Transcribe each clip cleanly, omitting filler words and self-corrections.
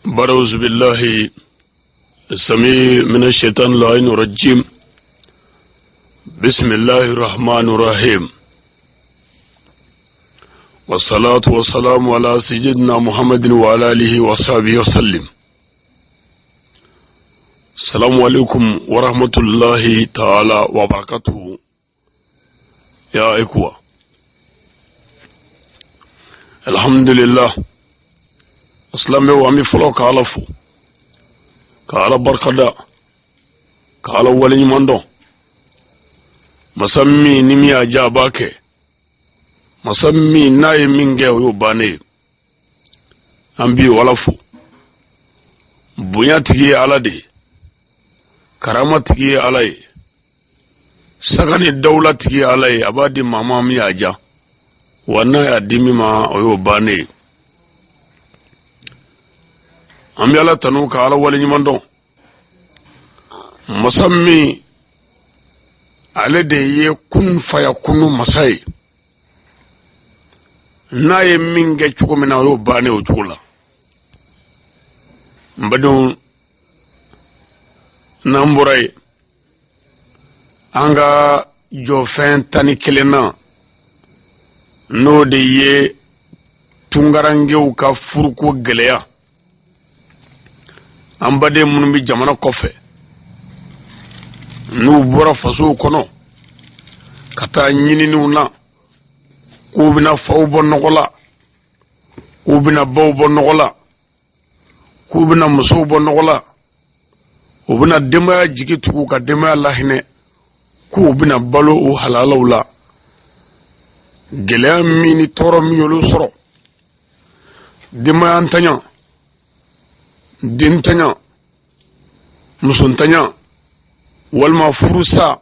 أعوذ بالله السميع من الشيطان اللعين الرجيم. بسم الله الرحمن الرحيم، والصلاة والسلام على سيدنا محمد وعلى آله وصحبه وسلم. السلام عليكم ورحمة الله تعالى وبركاته يا إخوة. الحمد لله. Silamɛw, an bɛ fɔlɔ ka Ala fo, ka Ala barikada, ka Ala waleɲuman dɔn. Masa min ni min y'a diya, a b'a kɛ. Masa min n'a ye min kɛ, o y'o bannen ye. An bi Ala fo. Bonya tigi ye Ala de ye, karama tigi ye Ala ye, saga ni dawula tigi ye Ala ye. A b'a di maa ma min y'a diya, wa n'a y'a di min ma, o y'o bannen ye. An bɛ Ala tanu, ka Ala waleɲuman dɔn. Masa min, ale de ye kun faya kunu masa ye. N'a ye min kɛ cogo min na, o y'o bannen o cogo la. N badenw, n'an bɔra yen, an ka jɔfɛn 11nan na, n'o de ye tunkarankew ka furuko gɛlɛya. An baden minnu bɛ jamana kɔfɛ, n'u bɔra fasow kɔnɔ ka taa ɲininiw na, k'u bɛna faw bɔ nɔgɔ la, k'u bɛna baw bɔ nɔgɔ la, k'u bɛna musow bɔ nɔgɔ la, u bɛna denbaya jigi tugu ka denbaya lahinɛ, k'u bɛna balo u halalaw la, gɛlɛya min ni tɔɔrɔ min y'olu sɔrɔ, denbaya ntanya, dentanya, musontanya, walima furusa,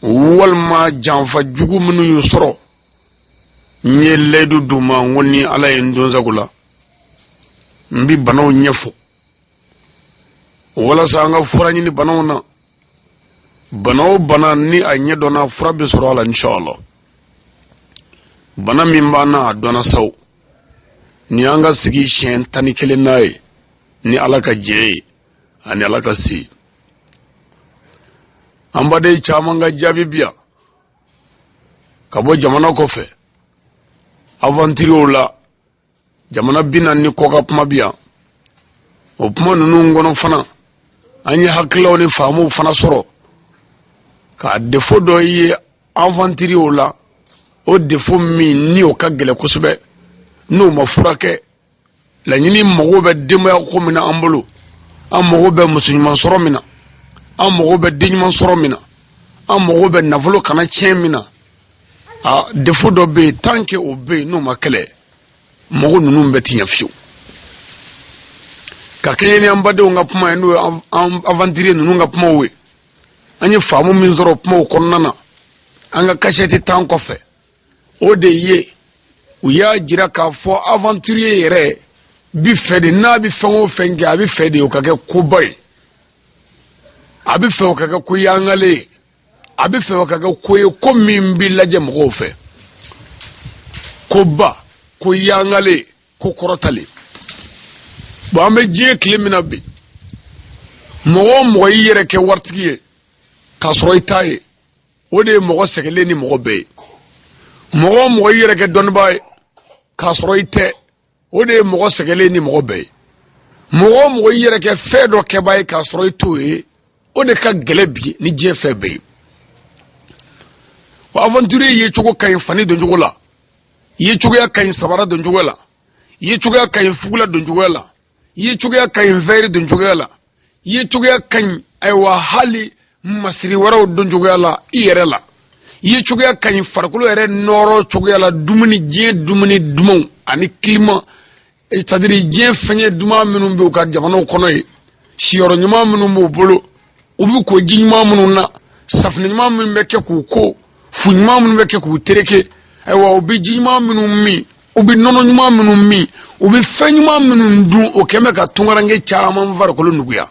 walima janfa jugu minnu y'u sɔrɔ, n ye layidu d'u ma, n ko ni Ala ye n don sago la, n bi banaw ɲɛfɔ walasa an ka fura ɲini banaw na. Bana o bana ni a ɲɛ dɔnna, fura bɛ sɔrɔ a la inshallah. Bana min b'an na, a dɔnna saw. Ni an ka sigi siɲɛ 11 n'a ye, ni Ala ka jɛ ye ani Ala ka se. An baden caman ka jaabi bi yan ka bɔ jamana kɔfɛ, aventurew la, jamana 40 ni kɔ ka kuma bi yan. O kuma ninnu kɔnɔ fana, an ye hakililaw ni faamuw fana sɔrɔ k'a défaut dɔ ye aventurew la. O défaut min ni o ka gɛlɛn kosɛbɛ, n'o ma furakɛ, laɲini mago bɛ denbaya ko min na an bolo, an mago bɛ muso ɲuman sɔrɔ min na, an mago bɛ den ɲuman sɔrɔ min na, an mago bɛ nafolo kana tiɲɛ min na, a défaut dɔ bɛ yen. Tant que o bɛ yen, n'o ma kɛlɛ, mago ninnu bɛɛ ti ɲɛ fiyewu. Ka kɛɲɛ ni an badenw ka kuma ye, n'o ye aventurier ninnu ka kumaw ye, an ye faamu min sɔrɔ kumaw kɔnɔna na, an ka kasɛti 10 kɔfɛ, o de ye u y'a jira k'a fɔ aventurier yɛrɛ bi fɛ de, n'a bɛ fɛn o fɛn kɛ, a bɛ fɛ de o ka kɛ koba ye, a bɛ fɛ o ka kɛ ko yangale ye, a bɛ fɛ o ka kɛ ko ye, ko min bɛ lajɛ mɔgɔw fɛ, koba, ko yangale, ko kɔrɔtalen. Bon, an bɛ diɲɛ tile min na bi, mɔgɔ o mɔgɔ y'i yɛrɛ kɛ waritigi ye k'a sɔrɔ i t'a ye, o de ye mɔgɔ sɛgɛnlen ni mɔgɔ bɛɛ ye. Mɔgɔ o mɔgɔ y'i yɛrɛ kɛ dɔnnibaa ye k'a sɔrɔ i tɛ, o de ye mɔgɔ sɛgɛnlen ni mɔgɔ bɛɛ ye. Mɔgɔ o mɔgɔ y'i yɛrɛ kɛ fɛn dɔ kɛbaa ye k'a sɔrɔ i t'o ye, o de ka gɛlɛn bi ni diɲɛ fɛn bɛɛ ye. Wa aventurier ye cogo ka ɲi fani doncogo la, ye cogoya ka ɲi sabara doncogo la, ye cogoya ka ɲi fugula doncogoya la, ye cogoya ka ɲi vɛri doncogoya la, ye cogoya ka ɲi, ayiwa, hali masiri wɛrɛw doncogoya la i yɛrɛ la, ye cogoya ka ɲi farikolo yɛrɛ nɔrɔ cogoya la, dumuni, diɲɛ dumuni dumanw ani climat, c'est à dire diɲɛ fɛngɛ duman minnu bɛ u ka jamanaw kɔnɔ yen, siyɔrɔ ɲuman minnu b'u bolo, u bɛ ko ji ɲuman minnu na, safunɛ ɲuman minnu bɛ kɛ k'u ko, fu ɲuman minnu bɛ kɛ k'u tereke, ayiwa, u bɛ ji ɲuman minnu min, u bɛ nɔnɔ ɲuman minnu min, u bɛ fɛn ɲuman minnu dun, o kɛn bɛ ka tunkaranke caman farikolo nuguya.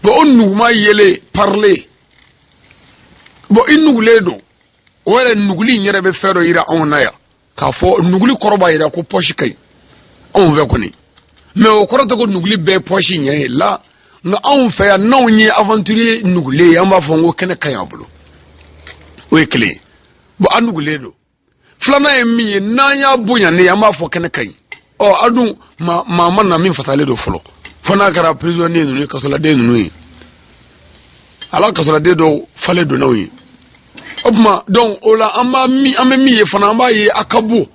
Bon, o nuguma yelen parler, bon, i nugulen don. O yɛrɛ nuguli in yɛrɛ bɛ fɛn dɔ yira anw na yan, k'a fɔ nuguli kɔrɔ b'a yira ko poche ka ɲi anw fɛ kɔni. Mais o kɔrɔ tɛ ko nuguli bɛɛ ye pɔsi ɲɛ ye la. Nka anw fɛ yan, n'anw ye aventurier nugulen ye, an b'a fɔ ko kɛnɛ ka ɲi a bolo. O ye kelen ye. Bon, a nugulen don. Filanan ye min ye, n'an y'a bonya ne ye, an b'a fɔ kɛnɛ ka ɲi. Ɔ, a dun maa maa ma na min fasalen don fɔlɔ, fo n'a kɛra prisonnier ninnu ye, kasoladen ninnu ye. Ala kasoladen dɔw falen don n'anw ye. O tuma, donc o la, an b'a min, an bɛ min ye fana, an b'a ye a ka bon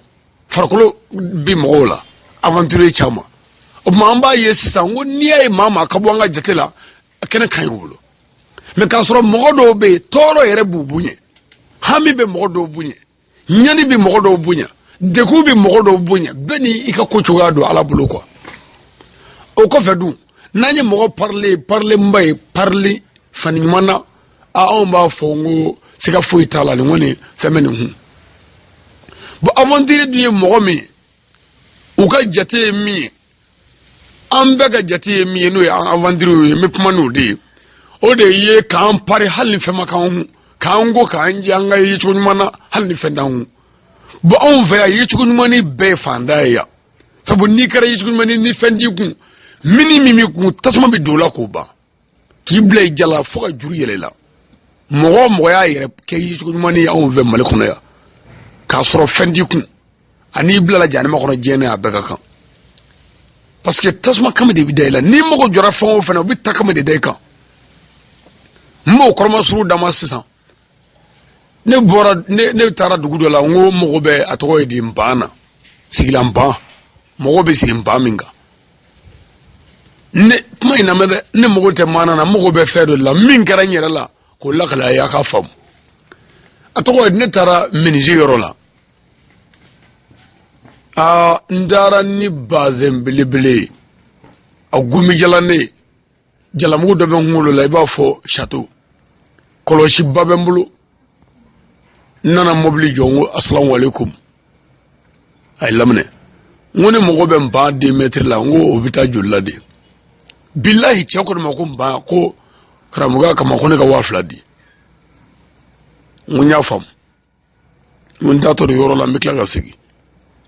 farikolo bi mɔgɔw la, aventurier caman. O tuma, an b'a ye sisan ko n'i y'a ye maa maa ka bɔ an ka jate la, kɛnɛ ka ɲi u bolo. Mais k'a sɔrɔ mɔgɔ dɔw bɛ yen, tɔɔrɔ yɛrɛ b'u bonya, hami bɛ mɔgɔ dɔw bonya, ɲani bɛ mɔgɔ dɔw bonya, degun bɛ mɔgɔ dɔw bonya. Bɛɛ ni i ka ko cogoya don Ala bolo quoi. O kɔfɛ dun, n'an ye mɔgɔ parler parlenba ye, parler fani ɲuman na, a anw b'a fɔ n ko siga foyi t'a la, nin kɔni fɛn bɛ nin kun. Bon, aventurier dun ye mɔgɔ min ye, u ka jate ye min ye, an bɛɛ ka jate ye min ye, n'o ye an aventurier ye, n bɛ kuma n'o de ye. O de ye k'an pari hali ni fɛn ma k'an kun, k'an ko k'an jɛ an ka yecogo ɲuman na hali ni fɛn t'an kun. Bon, anw fɛ yan, yecogo ɲuman ni bɛɛ ye fanda ye yan. Sabu n'i kɛra yecogo ɲuman ni fɛn t'i kun, mini min b'i kun, tasuma bɛ don o la k'o ban, k'i bila i jala fo ka juru yɛlɛ la. Mɔgɔ o mɔgɔ y'a yɛrɛ kɛ yecogo ɲuman ye anw fɛ Mali kɔnɔ yan, k'a sɔrɔ fɛn t'i kun, ani bilala jahanama kɔnɔ diɲɛ na, a bɛɛ ka kan, parce que tasuma kama de bɛ da i la. N'i mago jɔra fɛn o fɛn na, u bɛ ta kama de da i kan. N b'o kɔrɔmasuru d'a ma sisan. Ne bɔra, ne taara dugu dɔ la, n ko mago bɛ, a tɔgɔ ye di, npan na, sigilan npan, mɔgɔ bɛ sigi npan min kan. Ne kuma in lamɛn dɛ, ne mago tɛ maana na, n mago bɛ fɛn dɔ de la min kɛra n yɛrɛ la k'o lakale a ye, a k'a faamu. A tɔgɔ ye, ne taara menuisier yɔrɔ la. Aa, n taara ni bazɛn belebele ye, a gomijalan ne ye, jalamugu dɔ bɛ n kunkolo la i b'a fɔ sato, kɔlɔsiba bɛ n bolo. N nana mobili jɔ, n ko asalamu aleykum. A ye laminɛ. N ko ne mago bɛ npan 2 mɛtiri la. N ko o bɛ taa joli la de? Bilahi, cɛ ko ne ma ko npan ko karamɔgɔya kama, ko ne ka 2000 di. N ko n y'a faamu. N ko n taatɔ don yɔrɔ la, n bɛ tila ka segin.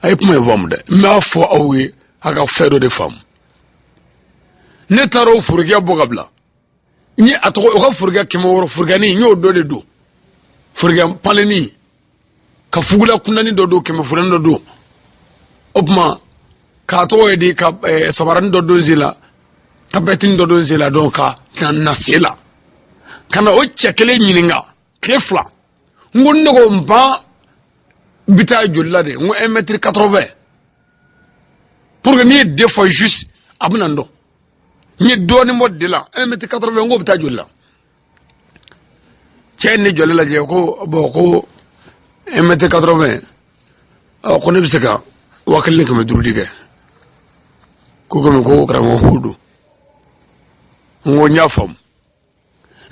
A ye kuma in faamu dɛ, n b'a fɔ aw ye a ka fɛn dɔ de faamu. Ne taara o forokiyɛ bɔ ka bila, n ye a tɔgɔ, o ka forokiyɛ 600 forokiyɛnin, n y'o dɔ de don, forokiyɛ palenni ka fugula kundani dɔ don, kɛmɛ furani dɔ don. O tuma, k'a tɔgɔ ye di, ka sabarani dɔ don sen la, tapɛtini dɔ don sen la, donc ka na sen la ka na o cɛ kelen ɲininka tile 2. N ko ne ko npan bɛ taa joli la de? N ko 1 mètre 80, pour que n'i ye deux fois juste, a bɛna n dɔn. N ye dɔɔnin bɔ de la, 1 mètre 80, n k'o bɛ taa joli la? Cɛ ye ne jɔlen lajɛ, ko bon, ko 1 mètre 80, ɔ, ko ne bɛ se ka 1500 di kɛ, ko komi ko karamɔgɔ ko don. N ko n y'a faamu.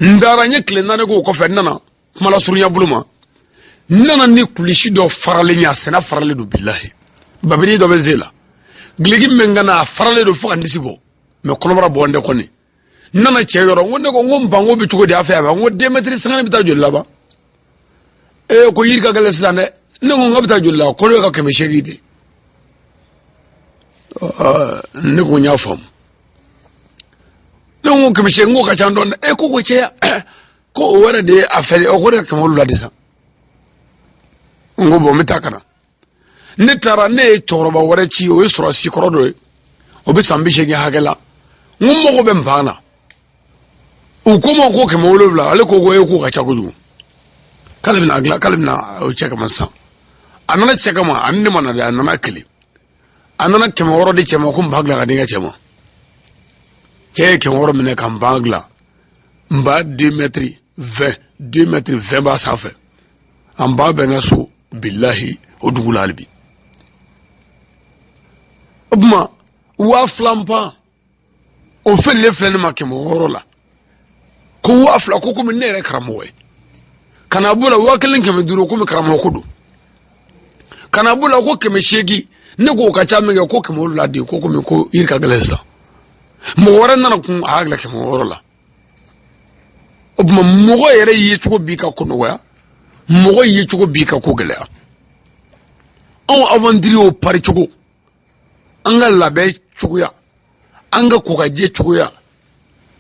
N taara, n ye tile 4 k'o kɔfɛ, n nana kuma lasurunya bolo ma, n nana ni kulisi dɔ faralen ye, a senna faralen don. Bilahi, babini dɔ bɛ ze la, gileki min bɛ n kan na, a faralen don fo ka n disi bɔ, mais kɔnɔbara bɔ n tɛ kɔni. N nana cɛ yɔrɔ, n ko ne ko, n ko npanko bɛ cogo di a fɛ yan? N ko 2 mètres 50 bɛ taa joli laban? Ee, ko yiri ka gɛlɛn sisan dɛ. Ne ko n k'a bɛ taa joli la? Ko ne ka 800 di. Ne ko n y'a faamu. Ne ko 800, ko ka ca dɔɔnin. E ko cɛ, ko o yɛrɛ de ye a fɛ, o ko ne ka 700 di sa. N ko bon, n bɛ taa ka na. Ne taara, ne ye cɛkɔrɔba wɛrɛ ci, o ye sɔrɔsi kɔrɔ dɔ ye, o bɛ san 80 hakɛ la. N ko n mago bɛ npan na. U ko n ma ko 700. Ale ko e k'o ka ca kojugu, k'ale bɛna dilan, k'ale bɛna o cɛ kama sisan. A nana cɛ kama, a ni ne ma na dɛ, a nana kelen. A nana 600 di cɛ ma, ko npan dilan ka di n ka cɛ ma. Cɛ ye 600 minɛ ka npan dilan, npan 2 mètres 20, 2 mètres 20 b'a sanfɛ. A npan bɛ n ka so, bilahi, o dugu la hali bi. O tuma, 2000 npan, o feerelen filɛ ne ma 600 la, ko 2000, ko komi ne yɛrɛ karamɔgɔ ye. Ka na b'o la, 1500, komi karamɔgɔ ko don. Ka na b'o la, ko 800. Ne ko o ka ca min kɛ, ko 700 di, ko komi ko yiri ka gɛlɛn sisan. Mɔgɔ wɛrɛ nana kun, a y'a dilan 600 la. O tuma, mɔgɔ yɛrɛ ye cogo b'i ka ko nɔgɔya, mɔgɔ ye cogo b'i ka ko gɛlɛya. Anw aventurier pari cogo, an ka labɛn cogoya. An ka ko ka jɛ cogoya,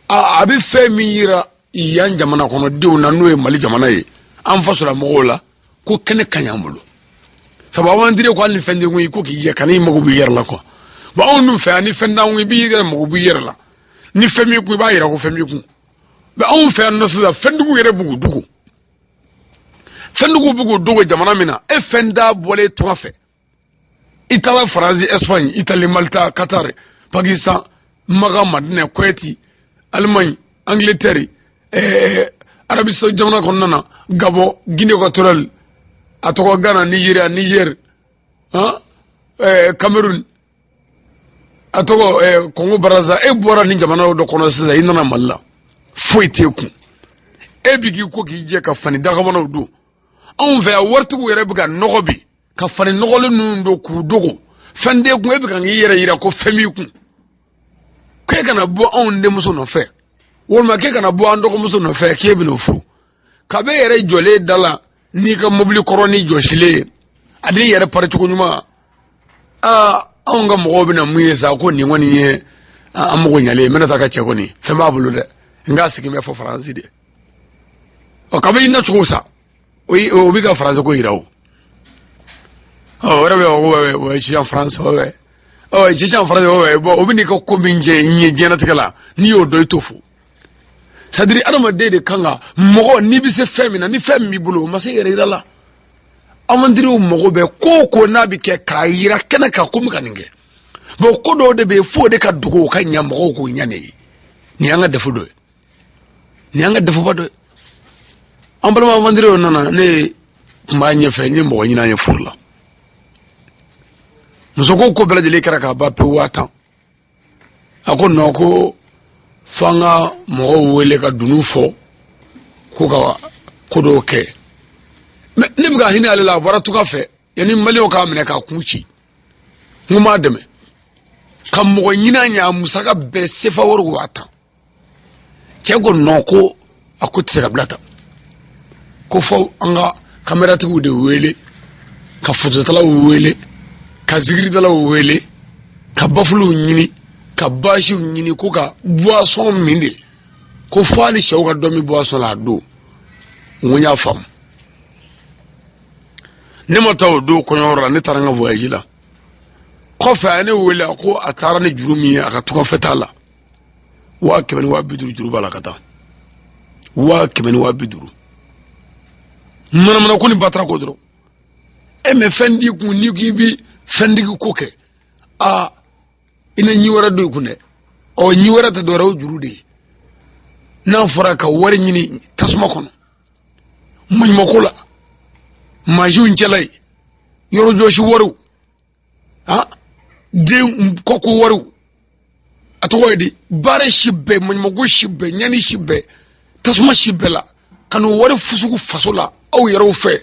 a bɛ fɛn min yira yan jamana kɔnɔdenw na, n'o ye Mali jamana ye, an fasola mɔgɔw la, ko kɛnɛ ka ɲi an bolo. Sabu aventurier ko hali ni fɛn t'i kun, i ko k'i jɛ, kan'i mago b'i yɛrɛ la quoi. Bon, anw dun fɛ yan, ni fɛn t'an kun, i b'i yɛrɛ mago b'i yɛrɛ la. Ni fɛn b'i kun, i b'a yira ko fɛn b'i kun. Mais anw fɛ yan nɔ sisan, fɛntigiw yɛrɛ b'u dogo, fɛntigiw b'u k'u dogo jamana min na. E fɛn t'a bɔlen tunga fɛ, i taara Faransi, Espagne, Italie, Malta, Qatar, Pakistan, Maka, Madinɛ, Kuwait, Allemagne, Angleterre, Arabie Saoudite jamana kɔnɔna na, Gabon, Guinée équatoriale, a tɔgɔ Ghana, Nigeria, Niger, han, Cameroun, a tɔgɔ Congo Brazza. E bɔra nin jamana dɔ kɔnɔ sisan, i nana Mali la, foyi t'e kun, e bi k'i ko k'i jɛ ka fani dakamanaw don. Anw fɛ yan, waritigiw yɛrɛ bɛ ka nɔgɔ bi ka fani nɔgɔlen ninnu don k'u dogo. Fɛn t'e kun, e bɛ ka k'i yɛrɛ yira ko fɛn b'i kun, k'e kana bɔ anw denmuso nɔfɛ, walima k'e kana bɔ an dɔgɔmuso nɔfɛ, k'e bɛn'o furu. Kabe yɛrɛ jɔlen da la n'i ka mobili kɔrɔ ni jɔsilen ye, a den yɛrɛ pari cogo ɲuman. Aa, anw ka mɔgɔw bɛna mun ye sa? Ko nin kɔni ye an mago ɲalen ye, n bɛna taa ka cɛ kɔni, fɛn b'a bolo dɛ, n k'a sigi bɛ fɔ Faransi de. Ɔ, kabe i nacogo sa, o bɛ ka Faransi ko yira o. Ɔ, o yɛrɛ bɛ ko ouais, je suis en France, ouais. Ɔ, je suis en France, ouais. Bon, o bɛ n'i ka ko min jɛ ɲɛ diɲɛlatigɛ la, n'i y'o dɔn, i t'o fɔ. C'est à dire, adamaden de kan ka mɔgɔ, n'i bɛ se fɛn min na, ni fɛn min b'i bolo, o ma se yɛrɛ yira la. Aventurier mago bɛ ko o ko n'a bɛ kɛ k'a yira kɛnɛ kan ko n bɛ ka nin kɛ. Bon, ko dɔw de bɛ yen, f'o de ka dogo, o ka ɲɛ mɔgɔw k'o ɲɛ ne ye. Nin y'an ka défaut dɔ ye, nin y'an ka défaut ba dɔ ye. An balima aventurier nana, ne tun b'a ɲɛfɛ, n ye mɔgɔ ɲini an ye furu la. Muso ko ko bɛɛ lajɛlen kɛra k'a ban pewu, 10 000. A ko non, ko f'an ka mɔgɔw wele ka dunun fɔ ko ka ko dɔw kɛ. Mais ne bɛ ka hinɛ ale la, a bɔra tuga fɛ, yanni maliyɛnw k'a minɛ k'a kun ci. N ko n b'a dɛmɛ ka mɔgɔ ɲini a ɲɛ, a musaka bɛɛ sefa wari 10 000. Cɛ ko non, ko a ko tɛ se ka bila tan, ko fɔ an ka kameratigiw de wele, ka fototalaw wele, ka zikiridalaw wele, ka bafuliw ɲini, ka baasiw ɲini, ko ka boisson min de, ko fo hali sɛw ka dɔ min boisson la a don. N ko n y'a faamu. Ne ma taa o don kɔɲɔyɔrɔ la, ne taara n ka voyage la. Kɔfɛ a ye ne wele, a ko a taara ni juru min ye a ka tugafɛ t'a la, 150 000 juru b'a la, ka taa 150 000. Manamana ko ni batara ko dɔrɔn. E mɛ fɛn d'i kun, n'i k'i bi fɛntigi ko kɛ, aa, i na ɲi wɛrɛ don i kun dɛ. Ɔ, ɲi wɛrɛ tɛ dɔwɛrɛ, o juru de ye. N'a fɔra ka wari ɲini tasuma kɔnɔ, maɲumako la, mansinw cɛla ye, yɔrɔ jɔsi wariw, han, den kɔko wariw, a tɔgɔ ye di, baara si bɛɛ, maɲumako si bɛɛ, ɲani si bɛɛ, tasuma si bɛɛ la, ka n'o wari fusugu faso la aw yɛrɛw fɛ,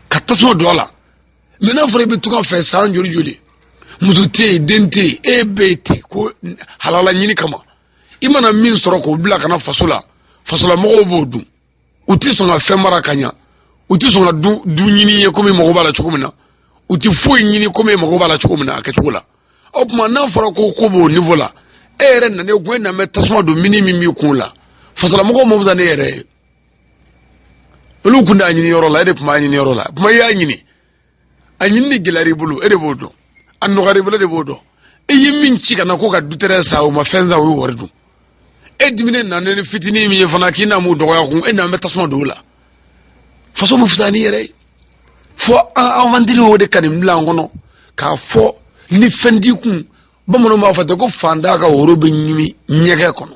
ka tasuma don a la. Mais n'a fɔra i bɛ tunga fɛ san joli joli, muso tɛ yen, den tɛ yen, e bɛ yen ten ko halala ɲini kama, i mana min sɔrɔ k'o bila ka na faso la, fasolamɔgɔw b'o dun. U tɛ sɔn ka fɛn mara ka ɲa, u tɛ sɔn ka du du ɲini ye komi mago b'a la cogo min na, u tɛ foyi ɲini komi mago b'a la cogo min na a kɛcogo la. O tuma, n'a fɔra ko ko b'o niveau la, e yɛrɛ nana e kun, e nana bɛ tasuma don mini min b'i kun la, fasolamɔgɔw ma fisa ne yɛrɛ ye. Olu kun t'a ɲini yɔrɔ la, e de tun b'a ɲini yɔrɔ la. Kuma i y'a ɲini, a ɲini ni gɛlɛyara i bolo, e de b'o dɔn. A nɔgɔyara i bolo, e de b'o dɔn. E ye min ci ka na ko ka dutɛrɛ sa, o ma fɛn san, o ye wari dun. E diminen nana ni fitinin min ye fana, k'i n'a m'u dɔgɔya kun, e n'an bɛ tasuma don o la. Faso ma fisaya n'i yɛrɛ ye. Fo an aventurier o de ka nin bila an kɔnɔ k'a fɔ ni fɛn t'i kun. Bamananw b'a fɔ ten ko fantan ka woro bɛ ɲimi ɲɛgɛn kɔnɔ.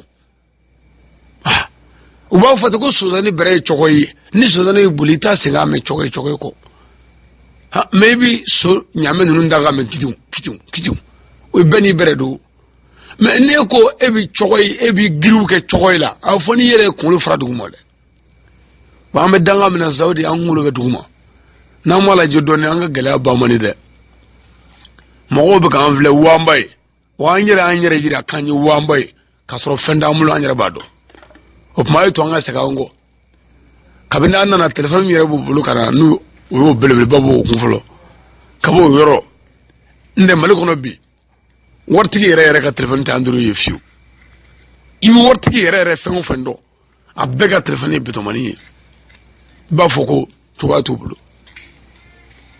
U b'a fɔ ten ko sonsanni bɛrɛ ye cɔgɔ ye, ni sonsanni y'i boli, i t'a segin a mɛn cɔgɔ ye cɔgɔ ye kɔ. Mais i bi so ɲaamɛ ninnu da ka mɛn kitiw kitiw kitiw, o ye bɛɛ n'i bɛrɛ don. Mais n'e ko e bi cɔgɔ ye, e bi giriw kɛ cɔgɔ ye la, a fɔ n'i yɛrɛ ye kunkolo fara duguma dɛ. Bon, an bɛ danga min na sisan, o de ye an kunkolo bɛ duguma. N'an m'a lajɛ dɔɔnin, an ka gɛlɛya ban man di dɛ. Mɔgɔw bɛ k'an filɛ wanba ye wa, an yɛrɛ yira k'an ye wanba ye, k'a sɔrɔ fɛn t'an bolo, an yɛrɛ b'a dɔn. O tuma, a ye to an ka segin an kɔ. Kabini an nana, telefɔni min yɛrɛ b'u bolo ka na, n'u o y'o belebeleba b'o kun fɔlɔ ka b'o yɔrɔ n tɛ Mali kɔnɔ bi. Waritigi yɛrɛ yɛrɛ ka telefɔni tɛ Android ye fiyewu. I bɛ waritigi yɛrɛ yɛrɛ fɛn o fɛn dɔn, a bɛɛ ka telefɔni ye bitɔnmani ye. I b'a fɔ ko cogoya t'u bolo.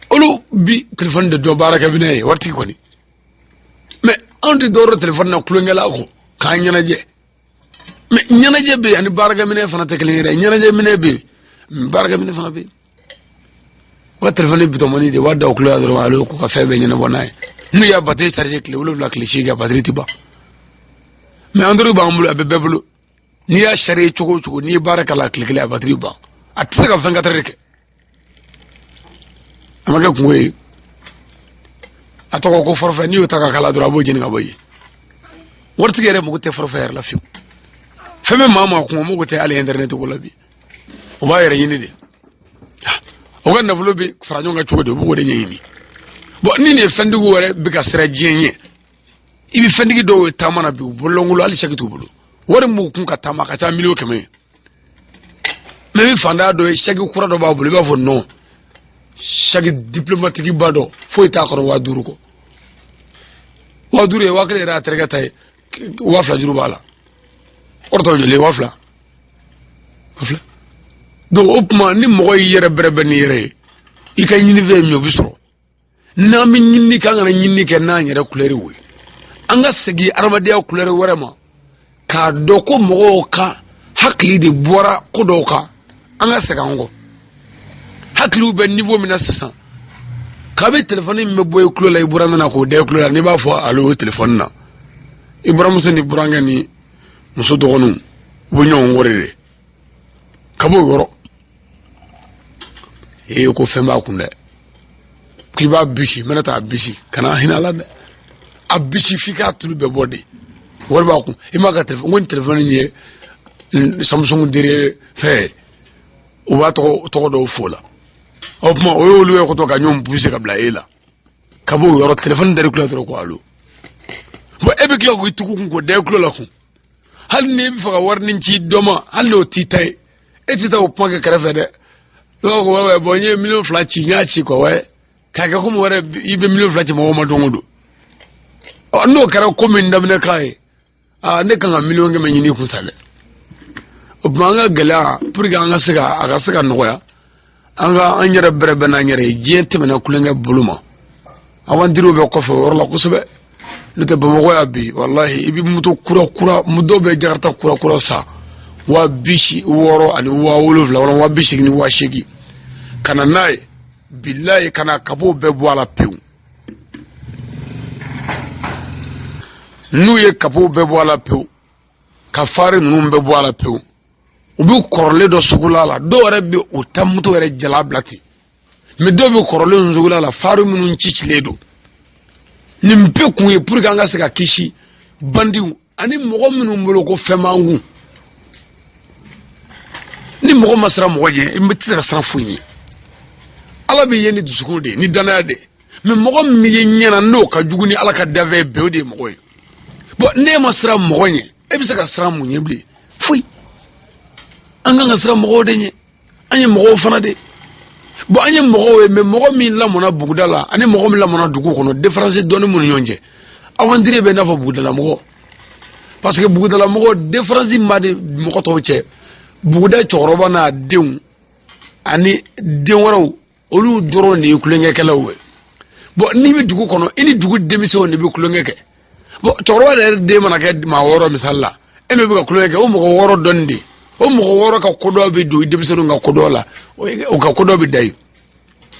Olu bi telefɔni de dɔn baarakɛminɛn ye, waritigi kɔni. Mais anw tɛ dɔwɛrɛ telefɔni na tulonkɛ la kɔ k'an ɲɛnajɛ. Mais ɲɛnajɛ bɛ yen ani baarakɛminɛn fana tɛ kelen ye dɛ. Ɲɛnajɛminɛn bɛ yen, baarakɛminɛn fana bɛ yen. U ka telefɔni bitɔnmani de b'a da u tulo la dɔrɔn, ale k'u ka fɛn bɛɛ ɲɛnabɔ n'a ye. N'u y'a batiri charger tile 7, tile 8, a batiri tɛ ban. Mais Android b'an bolo, a bɛ bɛɛ bolo. N'i y'a charger cogo o cogo, n'i ye baara k'a la tile 1, a batiri ban, a tɛ se ka 24 heures kɛ. A ma kɛ kungo ye. A tɔgɔ ko forfait, n'i y'o ta ka k'a la dɔrɔn, a b'o jeni ka bɔ yen. Waritigi yɛrɛ mago tɛ forfait yɛrɛ la fiyewu. Fɛn bɛ maa maa kun, o mago tɛ hali internet ko la bi. O b'a yɛrɛ ɲini de, o ka nafolo bɛ fara ɲɔgɔn kan cogo di, o b'o de ɲɛɲini. Bon, ni nin ye fɛntigiw yɛrɛ bɛ ka siran diɲɛ ɲɛ, i bɛ fɛntigi dɔw ye taama na bi, u bololankolon, hali saki t'u bolo. Wari min b'u kun ka taama, a ka ca 100 000 000 ye. Mais i bɛ fantanya dɔ ye, saki kura dɔ b'a bolo, i b'a fɔ non, saki diplomatique ba dɔ, foyi t'a kɔnɔ, 5000 kɔ. 5000 ye 1000 yɛrɛ, a terikɛ ta ye 2000 juru b'a la. Kɔrɔ tɔ joli ye? 2000, 2000. Donc o tuma, ni mɔgɔ y'i yɛrɛ bɛrɛbɛn n'i yɛrɛ ye, i ka ɲinifɛn ye min ye, o bɛ sɔrɔ. N'an bɛ ɲinini kɛ, an kana ɲinini kɛ n'an yɛrɛ kulɛri ye. An ka segin adamadenya kulɛri wɛrɛ ma, k'a dɔn ko mɔgɔw ka hakili de bɔra ko dɔw kan. An ka segin an kɔ. Hakiliw bɛ niveau min na sisan, kabi telefɔni min bɛ bɔ i tulo la, i buran nana k'o da i tulo la, n'i b'a fɔ alo o telefɔni na, i buramuso ni burankɛ ni muso dɔgɔninw, u bɛ ɲɔgɔn kɔrɔ de ka b'o yɔrɔ. Ee, ko fɛn b'a kun dɛ, k'i b'a bisi, n bɛna taa bisi, kana hinɛ a la dɛ, a bisi f'i k'a tulu bɛɛ bɔ de. Wari b'a kun, i m'a ka telefɔni, ko nin telefɔni ye Samsung dernier fɛn ye, u b'a tɔgɔ tɔgɔ dɔw f'o la. O tuma, o y'olu ye kotɔ ka ɲɔgɔn poussé ka bila e la ka b'o yɔrɔ. Telefɔni dar'i tulo la dɔrɔn ko alo. Bon, e bɛ tila k'i tugu kun k'o da i tulo la kun. Hali n'i bɛ fɛ ka wari nin ci dɔ ma, hali n'o t'i ta ye, e tɛ taa o kuma kɛ kɛrɛfɛ dɛ. I b'a fɔ ko wɛ, bon, n ye 2 000 000 ci, n y'a ci quoi, wɛ, k'a kɛ komi wɛrɛ i bɛ 2 000 000 ci mɔgɔw ma don o don. Ɔ, n'o kɛra ko min daminɛ kan ye, aa, ne kan ka 100 000 000 ɲini i kun sa dɛ. O tuma, an ka gɛlɛya, pour que an ka se ka a ka se ka nɔgɔya, an ka an yɛrɛ bɛrɛbɛn n'an yɛrɛ ye. Diɲɛ tɛmɛna kulonkɛ bolo ma, aventuriers bɛ kɔfɛ o yɔrɔ la kosɛbɛ. N'o tɛ, Bamakɔ yan bi, walahi, i bɛ moto kura kura, dɔw bɛ Jakarta kura kura san 60,000 ani 70,000 walima 80,000 ni 80,000 ka na n'a ye. Bilayi, ka na capot bɛɛ bɔ a la pewu. N'u ye capot bɛɛ bɔ a la pewu, ka phare ninnu bɛɛ bɔ a la pewu, u bɛ kɔrɔlen dɔ sugula la. Dɔw yɛrɛ bɛ u ta moto yɛrɛ jala bila ten, mais dɔw bɛ kɔrɔlen sugula la, phare minnu cicilen don. Nin bɛɛ kun ye pour que an ka se ka kisi bandiw ani mɔgɔ minnu bolo ko fɛn b'an kun. Ni mɔgɔ ma siran mɔgɔ ɲɛ, i tɛ se ka siran foyi ɲɛ. Ala bɛ ye ni dusukun de ye, ni danaya de ye. Mais mɔgɔ min ye ɲɛna, n'o ka jugu ni Ala ka danfɛn bɛɛ, o de ye mɔgɔ ye. Bon, n'e ma siran mɔgɔ ɲɛ, e bɛ se ka siran mun ɲɛ bilen? Foyi. An kan ka siran mɔgɔw de ɲɛ. An ye mɔgɔw fana de. Bon, an ye mɔgɔw ye, mais mɔgɔ min lamɔna buguda la ani mɔgɔ min lamɔna dugu kɔnɔ, différence dɔɔni minnu ɲɔgɔn cɛ. Aventurier bɛ i n'a fɔ bugudalamɔgɔ, parce que bugudalamɔgɔ, différence ma di mɔgɔ tɔw cɛ. Buguda cɛkɔrɔba n'a denw ani den wɛrɛw, olu dɔrɔn de ye tulonkɛkɛlaw ye. Bon, n'i bɛ dugu kɔnɔ, i ni dugu denmisɛnw de bɛ tulonkɛ kɛ. Bon, cɛkɔrɔba yɛrɛ den mana kɛ maa 6 misali la, e n'o bɛ ka tulonkɛ kɛ, o mɔgɔ 6 dɔnni de, o mɔgɔ 6 ka kodɔn bɛ don i denmisɛnninw ka kodɔn la, o ka kodɔn bɛ da yen.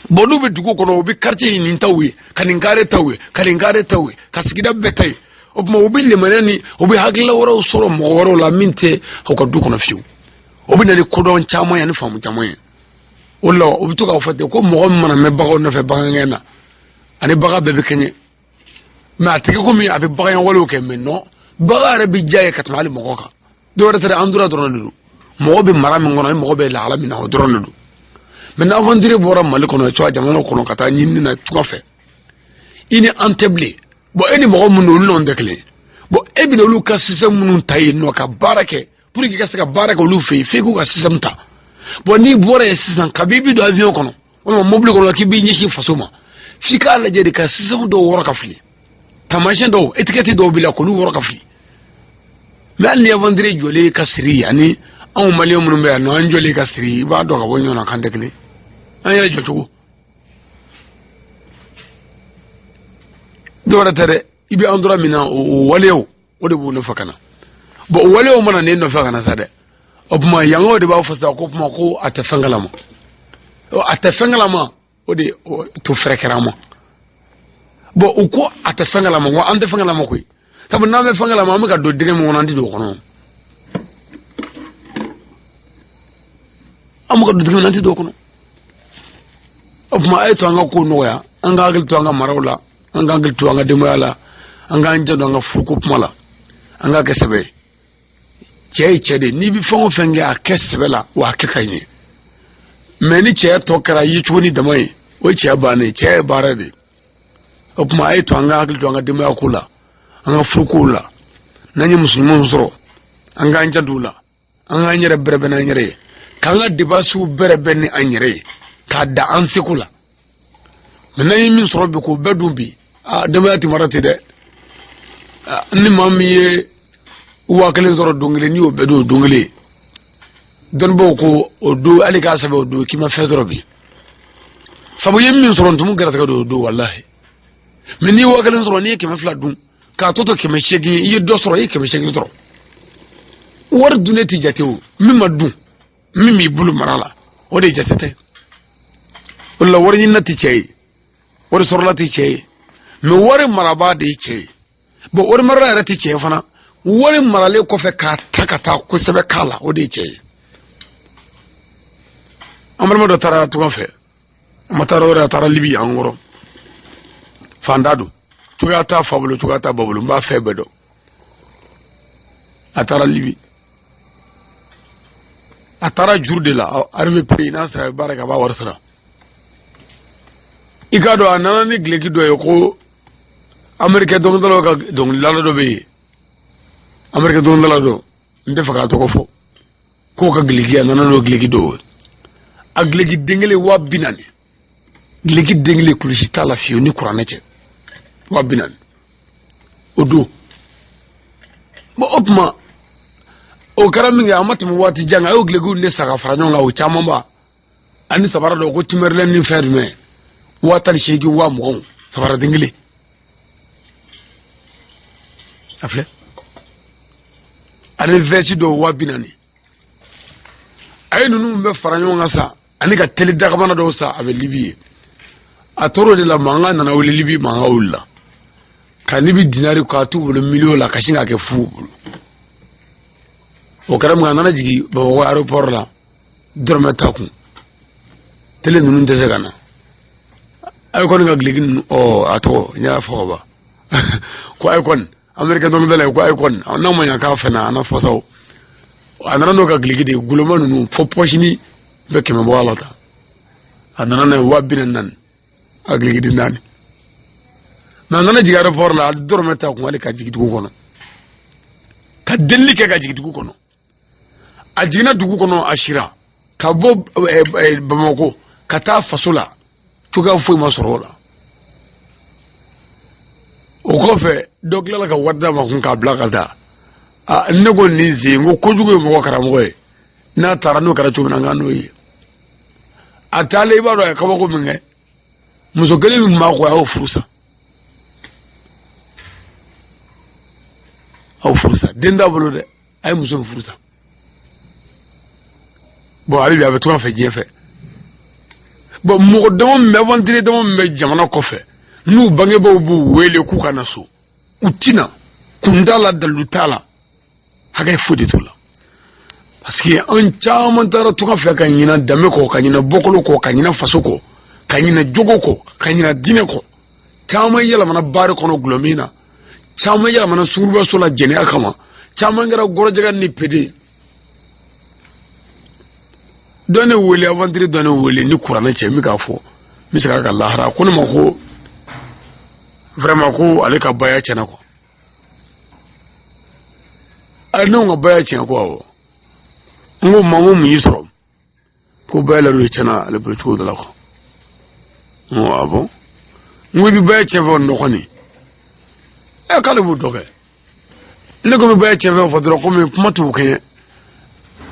Bon, n'u bɛ dugu kɔnɔ, u bɛ quartier nin taw ye, ka nin carré taw ye, ka nin carré taw ye, ka sigida bɛɛ ta ye. O tuma, u bɛ limaniya ni u bɛ hakilila wɛrɛw sɔrɔ mɔgɔ wɛrɛw la min tɛ u ka du kɔnɔ fiyewu. O bɛ na ni kodɔn caman ye ani faamu caman ye. O la, u bɛ to k'a fɔ ten ko mɔgɔ min mana mɛn baganw nɔfɛ bagangɛn na, ani bagan bɛɛ bɛ kɛɲɛ, mais a tɛ kɛ komi a bɛ bagan walew kɛ. Mais non, bagan yɛrɛ bɛ diya ye ka tɛmɛ hali mɔgɔ kan. Dɔw yɛrɛ tɛ, an tora dɔrɔn de don. Mɔgɔ bɛ mara min kɔnɔ, ni mɔgɔ bɛ lahala min na, o dɔrɔn de don. Mais ni aventurier bɔra Mali kɔnɔ, cogoya jamana kɔnɔ, ka taa ɲinini na tunga fɛ, i ni an tɛ bilen. Bon, e ni mɔgɔ minnu, olu n'anw tɛ kelen. Bon, e bɛna olu ka système minnu ta yen nɔ ka baara kɛ, pour que i ka se ka baara kɛ olu fɛ yen, f'e k'u ka système ta. Bon, n'i bɔra yen sisan, kabi i bɛ don avion kɔnɔ walima mobili kɔnɔ k'i b'i ɲɛsin faso ma, f'i k'a lajɛ de ka système dɔw wɔrɔ ka fili. Taamasiyɛn dɔw, étiquette dɔw b'i la k'olu wɔrɔ ka fili. Mais hali ni aventurier jɔlen ka siri ani anw maliyɛn minnu bɛ yan nɔ, an jɔlen ka siri, i b'a dɔn ka bɔ ɲɔgɔn na k'an tɛ kelen. An yɛrɛ jɔcogo dɔwɛrɛ tɛ dɛ, i bɛ endroit min na, o waleyaw o de b'u nɔfɛ ka na. Bon, o waleyaw mana n'e nɔfɛ ka na sa dɛ, o tuma yankaw de b'a fɔ sisan ko tuma ko a tɛ fɛn kalama, a tɛ fɛn kalama, o de to fɛrɛ kɛra an ma. Bon, u ko a tɛ fɛn kalama, wa an tɛ fɛn kalama koyi, sabu n'an bɛ fɛn kalama, an bɛ ka don dingɛ min kɔnɔ, an tɛ don o kɔnɔ. An bɛ ka don dingɛ min na, an tɛ don o kɔnɔ. O tuma a ye to an ka ko nɔgɔya, an ka hakili to an ka maraw la, an ka hakili to an ka denbaya la, an k'an janto an ka furuko kuma la, an k'a kɛ sɛbɛ ye. Cɛ ye cɛ de, n'i bɛ fɛn o fɛn kɛ, a kɛ sɛbɛ la, wa a kɛ ka ɲɛ. Mais ni cɛya tɔ kɛra yecogo ni dama ye, o ye cɛya bannen ye. Cɛya ye baara de ye. O tuma a ye to an ka hakili to an ka denbaya ko la, an ka furukow la. N'an ye muso ɲumanw sɔrɔ, an k'an janto u la, an k'an yɛrɛ bɛrɛbɛn n'an yɛrɛ ye, k'an ka depansiw bɛrɛbɛn ni an yɛrɛ ye, k'a da an seko la. Mais n'an ye min sɔrɔ bi k'o bɛɛ dun bi, aa, denbaya tɛ mara ten dɛ. Ni maa min ye 1000 sɔrɔ don kelen, n'i y'o bɛɛ dun o don kelen, dɔnnibaaw ko o don, hali k'a sɛbɛn o don k'i ma fɛn sɔrɔ bi, sabu i ye min sɔrɔ, ntumu gɛrɛsɛgɛ don o don, walahi. Mais n'i ye 1000 sɔrɔ, n'i ye 200 dun k'a tɔ to 800, i ye dɔ sɔrɔ, i ye 800 sɔrɔ. Wari dunnen tɛ jate o, min ma dun, min b'i bolo mara la, o de jate tɛ. O de la wari ɲinina tɛ cɛ ye, wari sɔrɔla tɛ cɛ ye, mais wari marabaa de ye cɛ ye. Bon, wari marala yɛrɛ tɛ cɛ ye fana, wari maralen kɔfɛ k'a ta ka taa kosɛbɛ k'a la, o de ye cɛ ye. An balima dɔ taara tunga fɛ, a ma taa yɔrɔ wɛrɛ, a taara Libi. An kɔrɔ fanda don, cogoya t'a fa bolo, cogoya t'a ba bolo, n b'a fɛn bɛɛ dɔn. A taara Libi, a taara juru de la, arrivé prix n'a sera, a bɛ baara kɛ, a b'a wari sara. I k'a dɔn, a nana ni gileki dɔ ye ko amerikɛ dɔnkilidalaw ka dɔnkilidala dɔ bɛ yen, amerikɛ dɔnkilidala dɔ, n tɛ fɛ k'a tɔgɔ fɔ, k'o ka gileki, a nana n'o gileki dɔ ye. A gileki den kelen 40 000, gileki den kelen, kulusi t'a la fiyewu ni kuranɛ cɛ, 40 000 o don. Bon, o tuma o kɛra min kɛ, a ma tɛmɛ waati jan kan, a y'o gilekiw de san ka fara ɲɔgɔn kan, o camanba, ani sabara dɔw ko Timberland ni fɛn jumɛn, 18 000, 20 000, sabara den kelen. A filɛ, ani vɛsi dɔw 40 000. A ye ninnu bɛɛ fara ɲɔgɔn kan sa, ani ka teli dagabana dɔw san, a bɛ Libi ye. A tor'o de la, mankan nana wuli Libi, mankan wulila ka Libi dinari k'a t'u bolo miliyɔn la, ka sin k'a kɛ fu bolo. O kɛra mun, a nana jigin Bamakɔ aéroport la, dɔrɔmɛ t'a kun, tele ninnu tɛ se ka na. A ye kɔni ka gileki ninnu, ɔ a tɔgɔ n y'a fɔ ka ban ko a ye kɔni amerikɛn dɔnkilidala ye, ko a ye kɔni n'a ma ɲa k'a fɛnɛ a na fɔ sa. O a nana n'o ka gileki de ye, guloma ninnu fo pɔsini bɛ 100 bɔ a la ta, a nana n'a ye 44 000, a gileki den naani. Mais a nana jigin aéroport la, a dɔrɔmɛ t'a kun hali ka jigin dugu kɔnɔ, ka delili kɛ ka jigin dugu kɔnɔ. A jiginna dugu kɔnɔ, a sira ka bɔ Bamakɔ ka taa faso la, cogoya foyi ma sɔrɔ o la. O kɔfɛ dɔ tilala ka wari d'a ma kun k'a bila ka taa. Aa, ne ko nin sen n ko kojugu ye mɔgɔ karamɔgɔ ye, n'a taara n'o kɛra cogo min na, n ka n'o ye. A taalen, i b'a dɔn a ye kabako min kɛ, muso kelen min tun b'a kɔ, a y'o furu sa, a y'o furu sa. Den t'a bolo dɛ, a ye muso in furu sa. Bon, hali bi a bɛ tunga fɛ diɲɛ fɛ. Bon, mɔgɔ dama min bɛ, aventurier dama min bɛ jamana kɔfɛ, n'u bangebaaw b'u wele k'u ka na so, u ti na, kun t'a la, dalilu t'a la, hakɛ foyi de t'u la. Parce que an caman taara tunga fɛ ka ɲina danbe kɔ, ka ɲina bɔkolo kɔ, ka ɲina faso kɔ, ka ɲina jogo kɔ, ka ɲina diinɛ kɔ. Caman yɛlɛmana baari kɔnɔ gulɔmin na, caman yɛlɛmana sungurubaso la jɛnɛya kama, caman kɛra gɔrɔjɛgɛ ni pede. Dɔ ne wele, aventurier dɔ ne wele ni kuranɛ cɛ, n bɛ k'a fɔ, n bɛ segin a kan lahara, ko ne ma ko vraiment ko ale ka baya tiɲɛna quoi. A ne ko n ka baya tiɲɛ ko awɔ. N ko ma, n ko mun y'i sɔrɔ? Ko baya la de tiɲɛna ale bolo cogo dɔ la quoi. N ko ah bon? N ko i bɛ baya tiɲɛ fɔ nɔgɔ nin. Ɛ, k'ale b'o dɔn kɛ. Ne ko bɛ bɛɛ cɛ fɛn fɔ dɔrɔn, komi kuma t'u kɛɲɛ.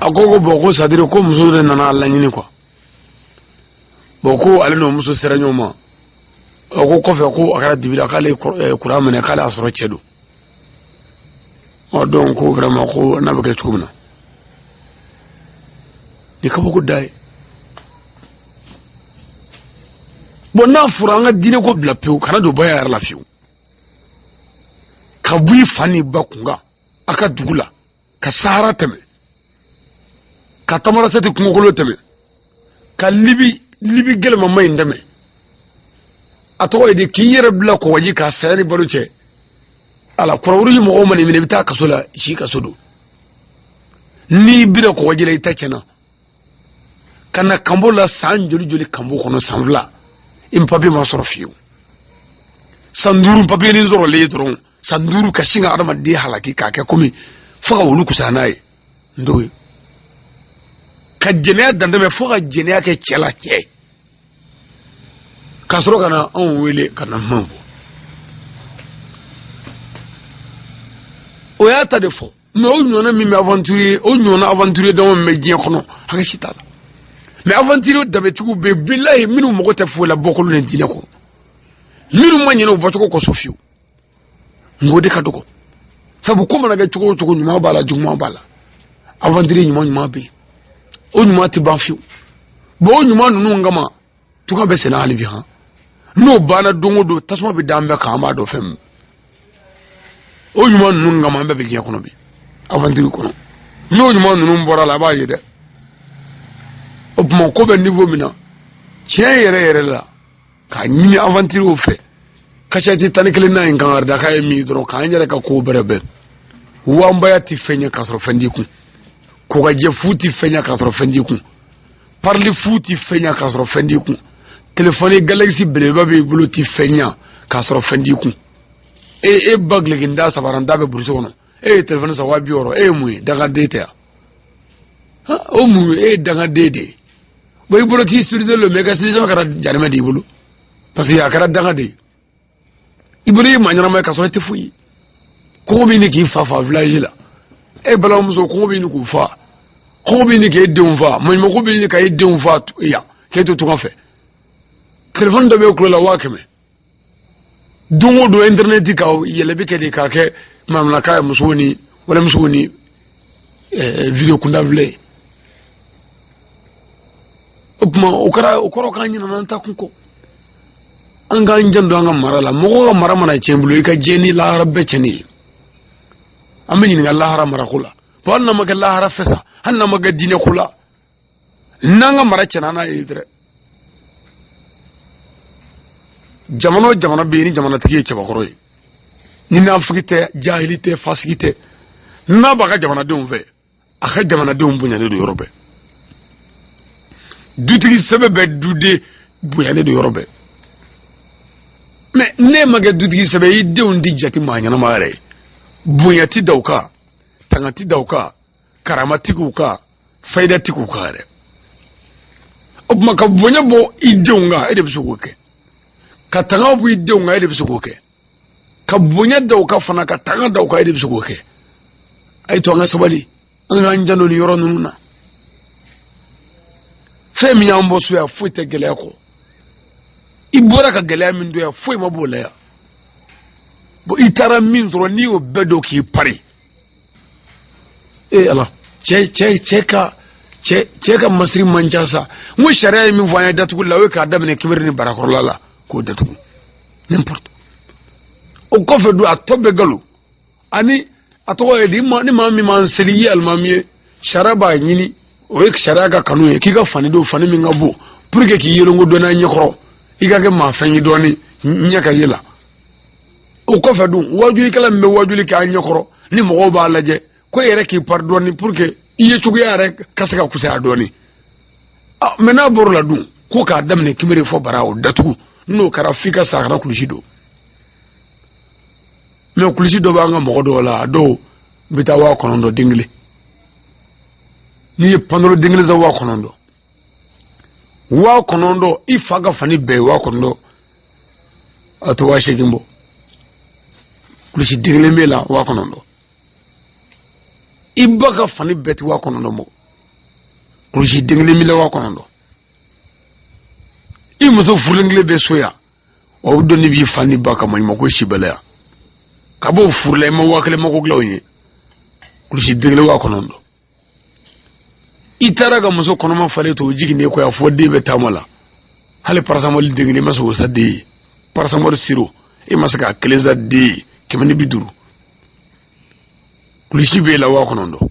A ko ko bon, ko c'est-à-dire ko muso de nana a laɲini quoi. Bon, ko ale n'o muso sera ɲɔgɔn ma. A ko kɔfɛ ko a kɛra dibi la, k'ale ye kuran minɛ, k'ale y'a sɔrɔ cɛ don. Ɔ donc ko vraiment ko n'a bɛ kɛ cogo min na, ni kabako da ye. Bon, n'a fɔra an ka diinɛ ko bila pewu, kana don baya yɛrɛ la fiyewu, ka bɔ i fa n'i ba kun kan a ka dugu la, ka sahara tɛmɛ, ka Tamarasɛti kungokolo tɛmɛ, ka Libi Libi gɛlɛmama in tɛmɛ, a tɔgɔ ye di, k'i yɛrɛ bila kɔgɔji ka saya ni balo cɛ. Ala Croix-Rouge mɔgɔw mana i minɛ, i bɛ taa kaso la, si kaso don. N'i bira kɔgɔji la, i ta tiɲɛna. Ka na kanbo la san joli joli, kanbo kɔnɔ san 2, i papiye ma sɔrɔ fiyewu. San 5 papiye ni sɔrɔlen dɔrɔn, san 5 ka sin ka adamaden halaki k'a kɛ komi fo ka wulu kusaya n'a ye. N t'o ye ka jɛnɛya dantɛmɛ, fo ka jɛnɛya kɛ cɛ la, cɛ ka sɔrɔ ka na anw wele ka na kuma fɔ. O y'a ta de fɔ. Mais o ɲɔgɔnna min bɛ aventurier, o ɲɔgɔnna aventurier dama min bɛ diɲɛ kɔnɔ, hakɛ si t'a la. Mais aventurier dabetigiw bɛ yen, bilahi, minnu mago tɛ foyi la bɔkolo ni diinɛ kɔ, minnu ma ɲinɛ u bɔcogo kɔ so fiyewu. Nka o de ka dɔgɔ, sabu ko mana kɛ cogo o cogo, ɲuman b'a la, juguman b'a la. Aventurier ɲuman ɲuman bɛ yen, o ɲuman tɛ ban fiyewu. Bon, o ɲuman ninnu kama tunga bɛ senna hali bi. Han, n'o banna don o don, tasuma bɛ da an bɛɛ kan, an b'a dɔn fɛn min. O ɲuman ninnu kama an bɛɛ bɛ diɲɛ kɔnɔ bi, aventure kɔnɔ. N'o ɲuman ninnu bɔra la, a b'a ye dɛ. O tuma ko bɛ niveau min na, tiɲɛ yɛrɛ yɛrɛ la, k'a ɲini aventure fɛ, kasɛti 11 na in kan da k'a ye min dɔrɔn, k'an yɛrɛ ka kow bɛrɛ bɛn. Wanbaya tɛ fɛn ɲɛ k'a sɔrɔ fɛn t'i kun, kokajɛ fu tɛ fɛn ɲɛ k'a sɔrɔ fɛn t'i kun, parili fu tɛ fɛn ɲɛ k'a sɔrɔ fɛn t'i kun, telefɔni Galaxy belebeleba b'i bolo tɛ fɛn ɲɛ k'a sɔrɔ fɛn t'i kun. E ba gilekinda sabaranta bɛ burusi kɔnɔ, e ye telefɔni san 60 000, e ye mun ye? Dangaden tɛ yan? O mun ye? E ye dangaden de ye. Bon, i bolo k'i civilisé lo, mais i ka civilisation kɛra jahanamɛ de i bolo, parce que a kɛra danga de ye i bolo. I ye maa ɲɛnama ye k'a sɔrɔ i tɛ foyi ye. Kɔngɔ bɛ ɲini k'i fa fa village la, e balimamuso, kɔngɔ bɛ ɲini k'u fa, kɔngɔ bɛ ɲini k'e denw fa, maɲumanko bɛ ɲini k'e denw fa yan, k'e to tunga fɛ. Telefɔni dɔ bɛ e kulo la 100 000, don o don internet ka yɛlɛ bɛ kɛ de k'a kɛ manamanakan ye, musow ni walimusow ni video kunda filɛ ye. O tuma o kɛra, o kɔrɔ k'an ɲinɛna an ta kun kɔ. An k'an janto an ka mara la. Mɔgɔ ka mara mana tiɲɛ bolo, i ka diɲɛ ni lahara bɛɛ tiɲɛni ye. An bɛ ɲininka lahara marako la. Bon, hali n'a ma kɛ lahara fɛ sa, hali n'a ma kɛ diinɛ ko la, n'an ka mara tiɲɛna n'a ye dɛrɛ. Jamana o jamana bɛ yen ni jamanatigi ye cɛbakɔrɔ ye, ni nafigi tɛ, jahili tɛ, fasigi tɛ, n'a b'a ka jamanadenw fɛ, a ka jamanadenw bonyalen don yɔrɔ bɛɛ. Dutigi sɛbɛ bɛ duden bonyalen don yɔrɔ bɛɛ. Mais n'e ma kɛ dutigi sɛbɛ, i denw ti jate maa ɲɛnama yɛrɛ ye. Bonya ti da u kan, tanga ti da u kan, karama ti k'u kan, fayida ti k'u kan yɛrɛ. O tuma ka bonya bɔ i denw kan, e de bɛ se k'o kɛ. Ka tanga bɔ i denw kan, e de bɛ se k'o kɛ. Ka bonya da u kan fana, ka tanga da u kan, e de bɛ se k'o kɛ. A ye to an ka sabali, an k'an janto nin yɔrɔ ninnu na. Fɛn min y'an bɔ so yan, foyi tɛ gɛlɛya kɔ. I bɔra ka gɛlɛya min don yan, foyi ma b'o la yan. Bon, i taara min sɔrɔ, n'i y'o bɛɛ dɔn k'i pari, ee ala, cɛ cɛ cɛ ka cɛ cɛ ka masiri man ca sa. N ko sariya ye min fɔ an ye datuguli la, o ye k'a daminɛ kinbiri ni barakɔrɔla la k'o datugu, n'importe. O kɔfɛ dun, a tɔ bɛɛ galo. Ani a tɔgɔ ye di, ni maa min m'an seli, i ye alimami ye, sariya b'a ɲini, o ye sariya ka kanu ye k'i ka fani don, fani min ka bon, pour que k'i yelonko dɔɔni a ɲɛkɔrɔ, i ka kɛ maa fɛn ye dɔɔni, ɲɛ ka ye la. O kɔfɛ dun, wajulikɛla min bɛ wajuli kɛ a ɲɛkɔrɔ, ni mɔgɔw b'a lajɛ, ko e yɛrɛ k'i pari dɔɔni pour que i ye cogoya yɛrɛ ka se ka kusaya dɔɔni. Mais n'a bɔr'o la dun, ko k'a daminɛ kinbiri fɔ bara, o datugu. N'o kɛra, f'i ka sa kana kulusi don. Mais kulusi dɔ b'an ka mɔgɔ dɔw la, a dɔw bɛ taa 9000 den kelen. N'i ye pantalon den kelen san 9000, 9000, i fa ka fani bɛɛ ye 9000, a tɛ 8000 bɔ. Kulusi den kelen b'e la 9000. I ba ka fani bɛɛ tɛ 9000 bɔ. Kulusi den kelen b'i la 9000. I muso furulen kelen bɛ so yan, o donni b'i fa ni ba ka maɲumanko si bɛɛ la yan. Ka b'o furu la, i ma 1000 mako dilan o ye. Kulusi den kelen 9000. I taara ka muso kɔnɔma falen to o jiginnen kɔ yan fo den bɛ taama la. Hali parasamɔli den kelen i ma se k'o san den ye. Parasamɔli siro i ma se k'a kelen san den ye, 150. Kulusi b'e la 9000.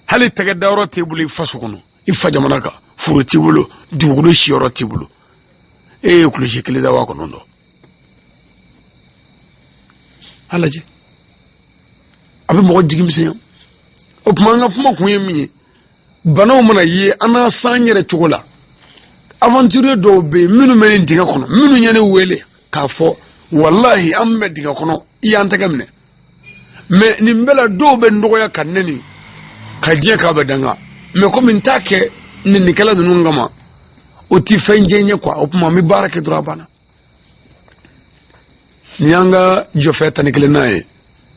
Hali tɛgɛ dayɔrɔ t'e bolo i faso kɔnɔ, i fa jamana kan, foro t'i bolo, dugukolo siyɔrɔ t'i bolo. E ye kulusi kelen da 9000. A lajɛ, a bɛ mɔgɔ jigi misɛnya. O tuma an ka kuma kun ye min ye, banaw mana ye an n'a san yɛrɛ cogo la, aventurier dɔw bɛ yen minnu bɛ nin dingɛ kɔnɔ, minnu ye ne wele k'a fɔ walahi an bɛ dingɛ kɔnɔ, i y'an tɛgɛ minɛ. Mais nin bɛɛ la dɔw bɛ n dɔgɔya ka nɛni ka diɲɛ k'a bɛ danga, mais komi n t'a kɛ nɛnikɛla ninnu kama, o ti fɛn jɛ n ye quoi. O tuma n bɛ baara kɛ dɔrɔn, a banna. Nin y'an ka jɔfɛ 11nan ye.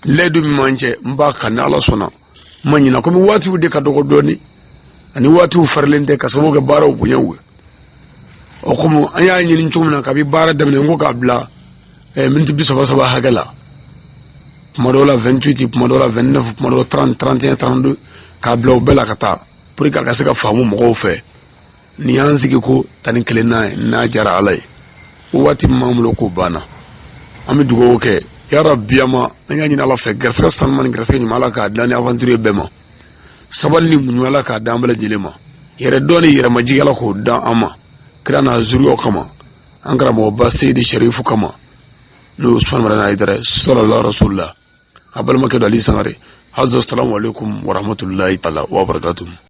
Layidu min b'an cɛ, n b'a kan ni Ala sɔnna, n ma ɲina. Komi waatiw de ka dɔgɔ dɔɔni ani waatiw farilen tɛ ka sababu kɛ baaraw bonyaw ye. O komi an y'a ɲini cogo min na kabi baara daminɛ, n ko k'a bila miniti bi saba saba hakɛ la, kuma dɔw la 28, kuma dɔw la 29, kuma dɔw la 30, 31, 32, k'a bila o bɛɛ la ka taa pour que a ka se ka faamu mɔgɔw fɛ. Nin y'an sigi ko 11nan ye, n'a diyara Ala ye. O waati min b'an bolo k'o banna, an bɛ dugawu kɛ yarabi ama. An y'a ɲini Ala fɛ, garisigɛ sanuman ni garisigɛ ɲuman, Ala k'a dilan ni aventurier bɛɛ ma. Sabali ni muɲu, Ala k'a d'an bɛɛ lajɛlen ma. Yɛrɛ dɔn ni yɛrɛmajigi, Ala k'o dan an ma kira n'a zuriyaw kama, an karamɔgɔba Seyidi Sherifu kama, n'o ye Usumani Madani Hayidara ye, sallallahu rasulillah. A balimakɛ don Ali Sangare. Haza, salamu alaikum warahmatullahi taala wabarakatuh.